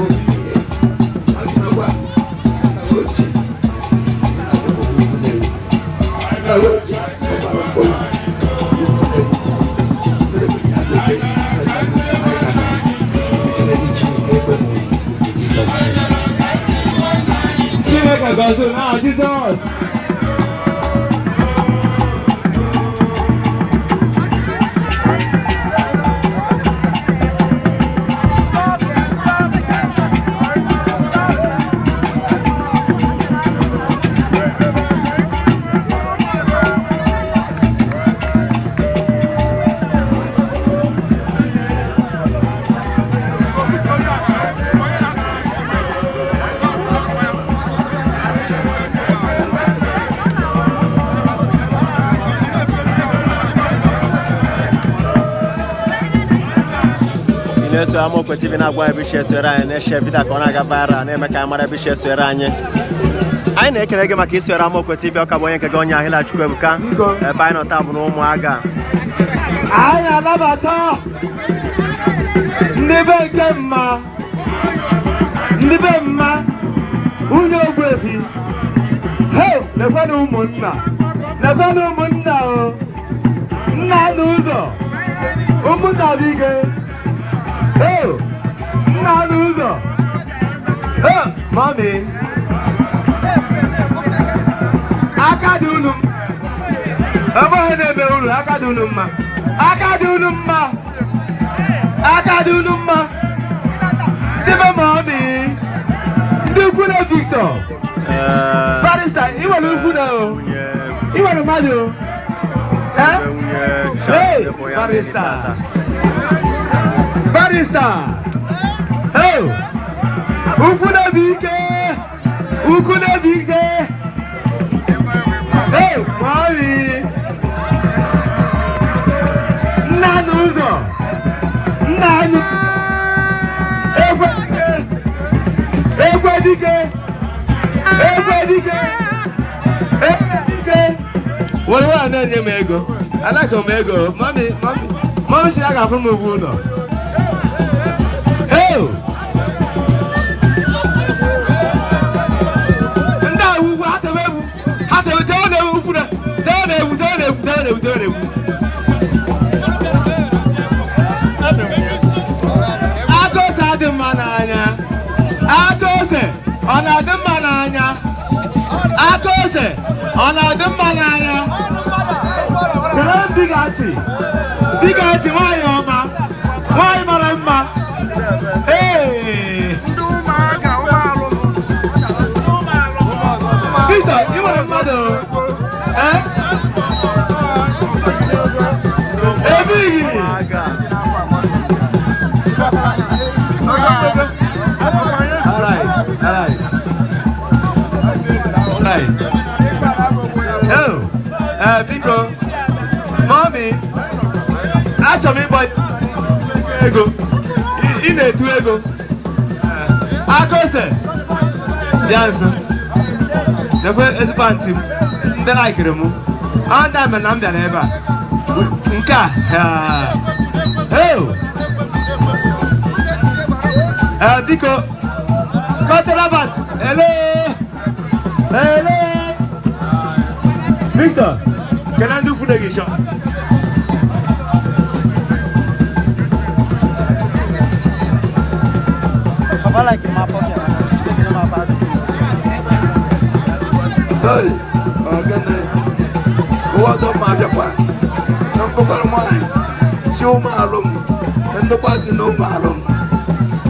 Obi ihe agụnagwa na ochie na ochie ọgbara mkpọrọ. Chineke gọzie unu n'aha Jizọs. Ị na-eso Amaokwe TV, na-agwa ebe isi esore anyị, na-eshare video ka ọ na-aga viral, na-eme ka anyị mara ebe isi esore anyị. Anyị na-ekele gị maka isore Amaokwe TV. Ọka bụ onye nke gị, onye ahịla Chukwuebuka. Ebe anyị nọ taa bụ na Ụmụaga. Anyị na-anabata ndị be nke mma, ndị be mma nwunye Ogbuefi. He, lekwanụ ụmụnna, lekwanụ ụmụnna o nna na ụzọ ụmụnna bụ ike. He, nna na ụzọ. He, mummy, aka dị unu ebe na-eme unu, aka dị unu mma, aka dị unu mma, aka dị unu mma. Ndị be mummy, ndị ukwu na Victor barrister, ị nwere ukwu na o ị nwere mmadụ o. Eh? Hey, barrister, barrister. Hey, ukwu na-ebi ike, ukwu na-ebi ike. Hey, mummy, nna na ụzọ, nna anyị, ekwe dike, ekwe dike, ekwe dike, ekwe dike. Were nwa na-enye m ego, anakọ m ego. Mummy, mummy, mummy si ya ga-akwụ m ụgwọ ụlọ. Hey! Ndị a ugwu ha tebe egwu, ha tebe tewe na egwu na tewe na egwu, tewe na egwu, tewe na egwu, tewe na egwu. Aka ose adị mma n'anya. Aka ose, ọ na-adị mma n'anya? Aka ose, ọ na-adị mma n'anya? Kele m Bigati, Bigati, nwaanyị ọma, nwaanyị mara mma. Ee, Victor, ị nwere mmadụ. Ee, ebighị. All right. Oh, biko, mummy, achọrọ m ịgba ego. Ị na-etu ego. Aka ose, bịa nso. Nekwe ezigbo aunty m, ndị laikiri m. Ọ ndị a mere na m bịara ebe a. Nke a, oh. Biko, cultural band, hello, hello. Victor, kedu ndị ukwu gị shọ? Papa like my pocket. Taking my bag. Hey, ogene ụwa ọdọ ma abịakwa na mkpọkọrọ nwanyị chi ụmụ alụm na ndokwa dị na ụmụ alụm.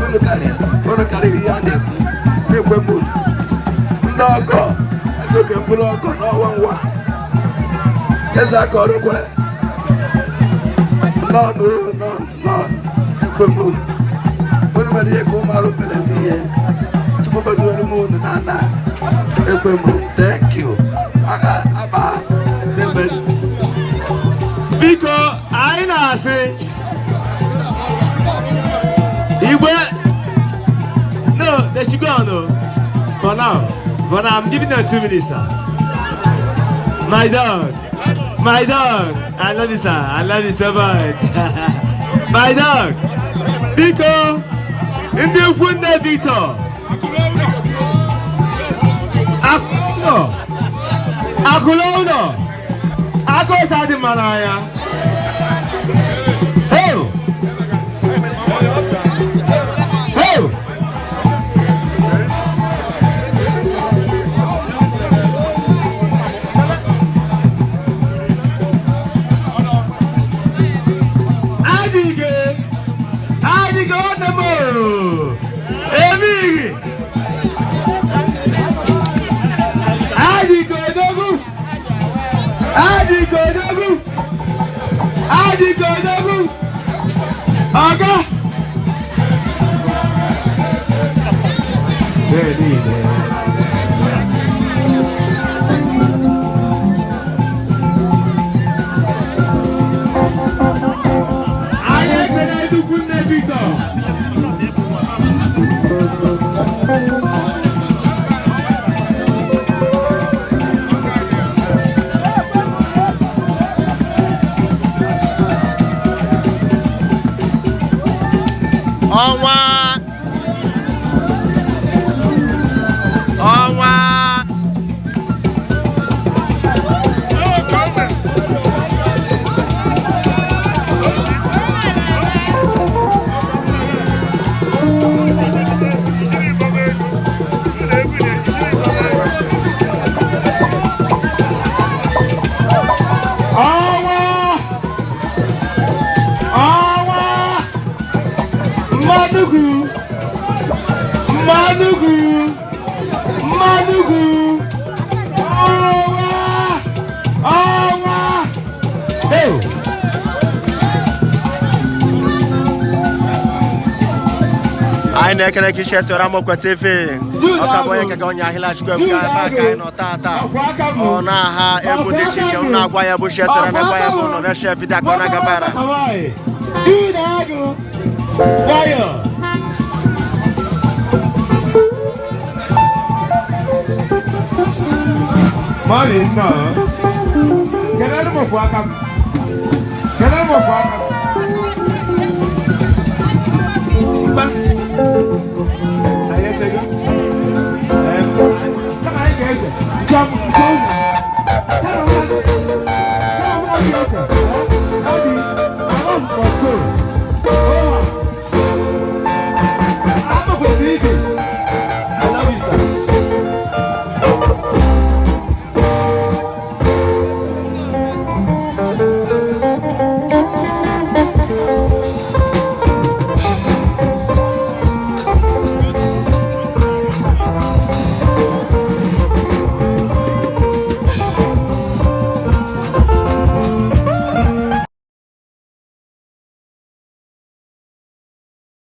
Unu karịrị, unu karịrị ihe a na-ekwu na-ekwe m unu. Ndị ọgọ ezoke mkpụrụ ọgọ n'ọnwa nwa eze aka ọrụkwe nọọnụ nọọnụ nọọnụ. Ekwe m unu, unu mere ihe ka ụmụ alụm mere m ihe. Chukwu gọziwere m unu na ana ekwe m. Thank you. Agha aba ebe. Biko, anyị na-asị igwe, no, they should go on o. For now, for now, I'm giving them 2 minutes, sir. My dog, my dog, I love you, sir. I love you so much, my dog. Biko. Ndị ikwu nne Victor. Akụlọ. Akụlọ ụlọ. Aka ose adị mma n'anya. Hey! Hey! Adịghị! Adịghị ọnụ m! Emighi! Adịghị odogwu! Adịghị odogwu! Adịghị odogwu! Ọga! Niile. Anyị ekele nnukwu nne Victor. Ọnwa, ọnwa. Ọnwa! Ọnwa! Mmadụgwu! Mmadụgwu! Mmadụgwu! Ọnwa! Ọnwa! Hey! Anyị na-ekele ka isi esoro Amokwe TV. Ọ ka bụ onye nke gị, onye ahịla Chukwuebuka. Ebe a ka anyị nọ tata. Ọ na-aha egwu dị iche iche. Unu na-agwa ya bụ shi esere na-egwa ya bụ nọ na-eshe video ka ọ na-aga viral. Jude Agụ! Nwayọ! Mami nnọọ. Kedụ m okwu aka m? Kedụ m okwu aka m? Mba. Anyị esego? Kama anyị ga-ese. Nchọ m, nchọ ụzọ. Kama m ga-ese. Daddy, I want control. Oh. I'm a